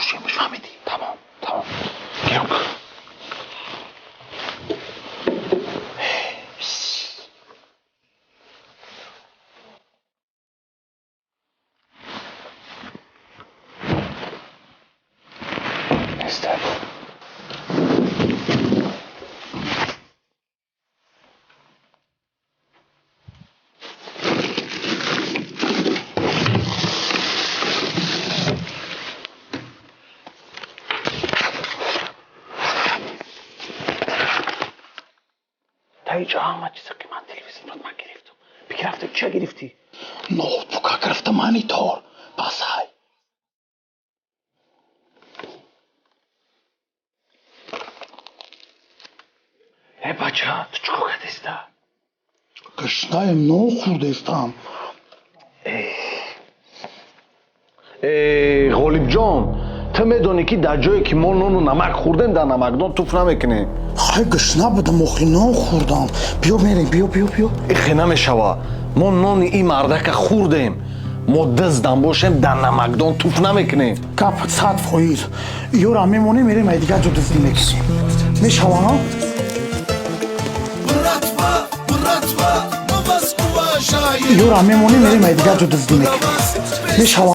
Мефурӯшемш, фаҳмидӣ? Тамом, тамом. Гирм кун. Нестак. Та иҷо ҳама чиза ки ман телевизор буд, ман гирифтам. Бигирифта, чия гирифтӣ? Ноутбука гирифта, монитор. Басай. Э, бача, ту чӣ кор кардиста? Гушнаем, нон хӯрдестам. Э, Ғолибҷон, ту медонӣ, ки дар ҷое ки мо нону намак хӯрдем, дар намакдон туф намекунем. Хай, гушна будам охи, нон хӯрдам. Биё, мерем, биё, биё, биё. Ихе намешава. Мо нони ин мардака хӯрдем. Мо диздам бошем, дар намакдон туф намекунем. Гап 100%. Ёра мемонем, мерем, ай дигар ҷо дуздӣ мекунем. Мешава, а? Братва, братва, мы вас уважаем. Ёра мемонем, мерем, ай дигар ҷо дуздӣ мекунем. Мешава.